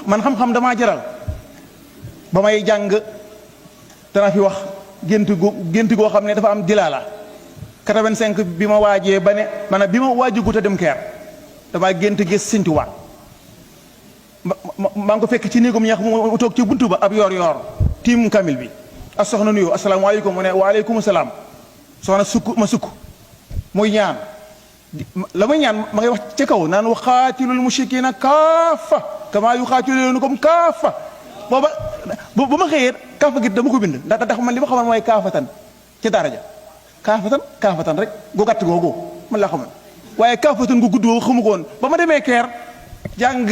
man xam-xam damaa jaral ba may jàng dana fi wax gént goo xam ne dafa am dilaala 85 bi ma waajee ba ne maanaam bi ma waajagut a dem keer damaa gént gis Sëñ Tuubaa maa ngi ko fekk ci néegum ñax mu toog ci buntu ba ab yoor tiim kamil bi ak soxna nuyoo asalaamaaleykum mu ne waaleykum salaam soxna sukk ma sukk muy ñaan la muy ñaan ma ngay wax ca kaw naan waxaatilul mushrikiina kaafa kamaa yuqaatiluunakum kaafa booba bu ma xëyee kaafa gi dama ko bind ndax man li ma xamoon mooy kaafatan ci daara ja kaafatan rek gu gàtt googu man laa xamoon waaye kaafatan gu gudd googu xamu ko woon ba ma demee keer jàng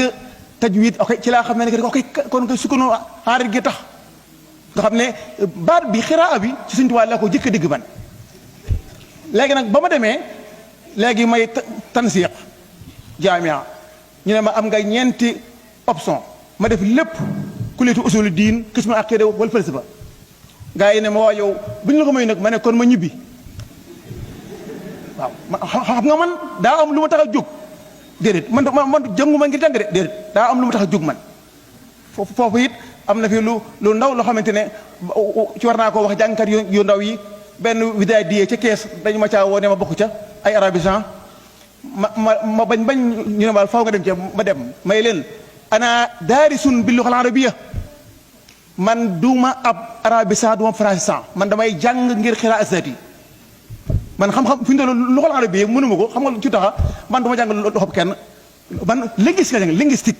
tajwid ok ci laa xam ne ok kon koy sukkanu xaarit gi tax nga xam ne baat bi xiraa bi ci Sëñ Tuubaa laa ko jëkk a digg ban léegi nag ba ma demee léegi may tansiq jaamia ñu ne ma am nga ñeenti option ma def lépp kulliyatu usulu diin qismul aqida wal falsafa gaa yi ne ma waa yow bu ñu la ko may nag ma ne kon ma ñibbi waaw xam nga man daa am lu ma tax a jóg déedéet man jànguma ngir jàng de déedéet daa am lu ma tax a jóg man foofu it am na fi lu ndaw loo xamante ne ci war naa ko wax jàngkat yu ndaw yi benn widaay diyee ca kees dañu ma caa woo ne ma bokk ca ay arabisan ma bañ ñu ne ma faaw nga dem ca ma dem may leen ana daarisun bil lughal arabiyya man duma ab arabisan duma français man damay jàng ngir xiraa asati man xam-xam fi ñu doon lughal arabiyya mënuma ko xam nga ci taxa man duma jàng loxob kenn man linguistique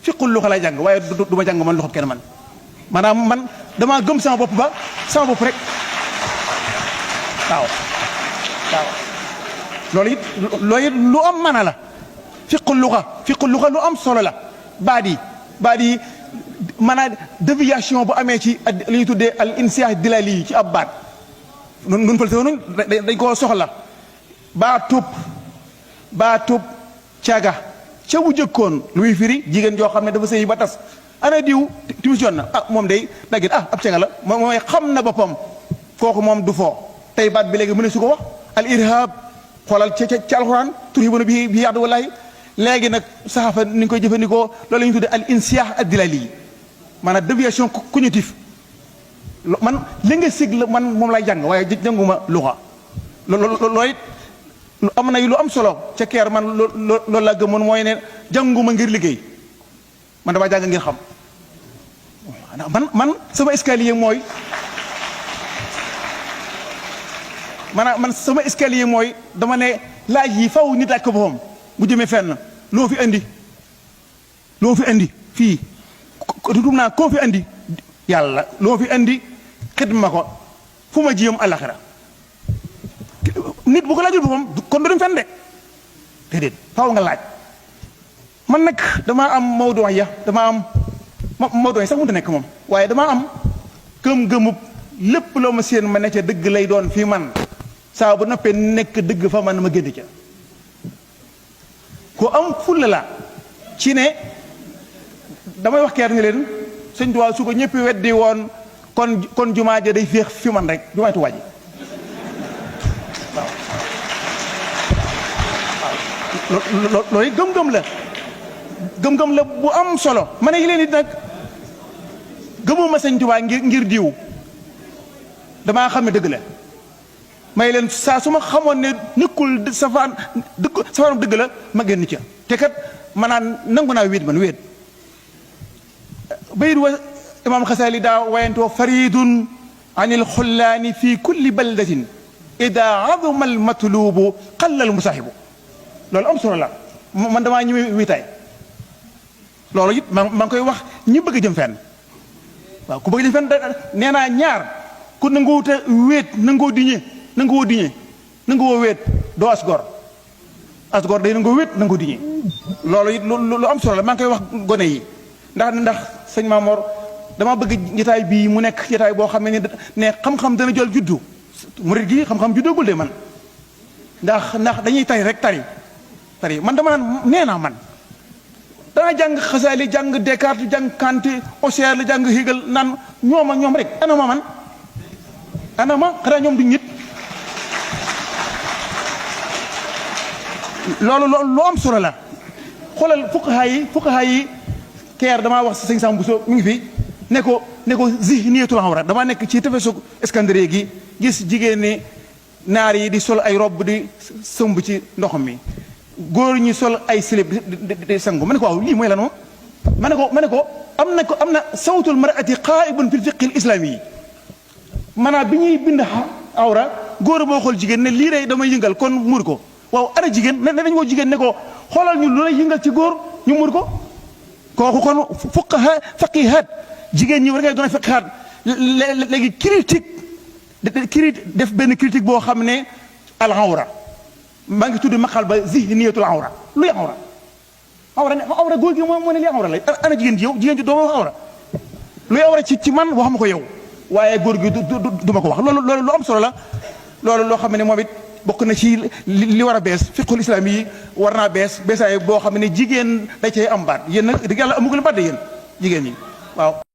fiqul lugha lay jàng waaye du ma jàng man loxob kenn man maanaam man damaa gëm sama bopp ba sama bopp rek waaw loolu it lu am mana la fiqul lugha lu am solo la baat yi maanaam déviation bu amee ci li ñuy tuddee al insiah dilali yi ci ab baat nun fal sewonuñ dañ koo soxla baatub caga ca bu jëkkoon lu muy firi jigéen joo xam ne dafa sëy ba tas ana diw timis yoon na moom day daggit ab caga la mooy xam na boppam kooku moom du foo tey baat bi léegi mu ne su ko wax al irhab xoolal ca alxuraan turhibuna bi yaadu wallahi léegi nag saxafa ni ñu koy jëfandikoo loolu la ñu tuddee al insiah ad dilali maanaam déviation cognitive man linguistique la man moom lay jàng waaye jànguma luxa loolu it am na lu am solo ca keer man loolu laa gëmoon mooy ne jànguma ngir liggéey man damaa jàng ngir xam man sama escalier mooy man sama escalier mooy dama ne laaj yi faw nit laaj ko boppam bu jëmee fenn loo fi indi fii dum naa koo fi indi yàlla loo fi indi xidma ko fu ma jiyam alaxira nit bu ko laajul boppam kon du dem fenn de déedéet faaw nga laaj man nag damaa am mawdu ya damaa am mawdu sax mënut a nekk moom waaye damaa am gëm-gëmub lépp loo ma seen ma ne ca dëgg lay doon fii man saa bu noppee nekk dëgg fa man ma génn ca ko am fulla la ci ne damay wax keer ni leen Sëñ Tuubaa su ko ñëpp weddi woon kon jumaa ja day féex fi man rek jumaay Tuubaa ji waaw loolu gëm-gëm la bu am solo ma ne leen it nag gëmuma Sëñ Tuubaa ngir diw damaa xam ne dëgg la may leen saa su ma xamoon ne nekkul safaan dëgg la ma génn ca te kat maanaam nangu naa wéet man wéet bayit wa imaam Xasaali daa wayantoo faridun anil xullaani fi kulli baldatin ida azuma al matlubu qalla al musaahibu loolu am solo la man damaa ñëwee wiitaay loolu it maa ngi koy wax ñi bëgg a jëm fenn waaw ku bëgg a jëm fenn nee naa ñaar ku nangoo te wéet nangoo wéet doo asgor day nangoo wéet nangoo diñe loolu it lu am solo la maa ngi koy wax gone yi ndax sëñ Maamoor dama bëgg jotaay bii mu nekk jotaay boo xam ne xam-xam dana jël juddu murid gi xam-xam juddoogul de man ndax dañuy tari rek tari man dama naan nee naa man dana jàng Xasaali jàng Descartes jàng Kant Husserl jàng Hegel naan ñoom rek ana ma xanaa ñoom du nit loolu lu am solo la xoolal fuqahaa yi keer damaa wax si sëñ Sam Bousso mi ngi fi ne ko zihniyatul awra damaa nekk ci tefesu Iskandariya gi gis jigéen ni naar yi di sol ay robb di sëmb ci ndox mi góor ñi sol ay silib di sangu ma ne ko waaw lii mooy lan moom ma ne ko am na sawtul mar'ati qaa'ibun fil fiqhi al islami yi maanaam bi ñuy bind awra góor moo xool jigéen ne lii rey damay yëngal kon muur ko waaw ana jigéen ne dañu woo jigéen ne ko xoolal ñu lu lay yëngal ci góor ñu muur ko kooku kon faqihaat jigéen ñi war ngay doon faqihaat léegi def benn critique boo xam ne al awra maa ngi tudd maqal ba zihniyatul awra luy awra góor gi moo ne li awra la ana jigéen ji yow jigéen ji doo ma wax awra luy awra ci man wax ma ko yow waaye góor gi du ma ko wax loolu lu am solo la loolu loo xam ne moom it bokk na ci li war a bees fiqhul islaam yi war naa beesaay boo xam ne jigéen da cay am baat yéen nag dëgg yàlla amugul baat de yéen jigéen ñi waaw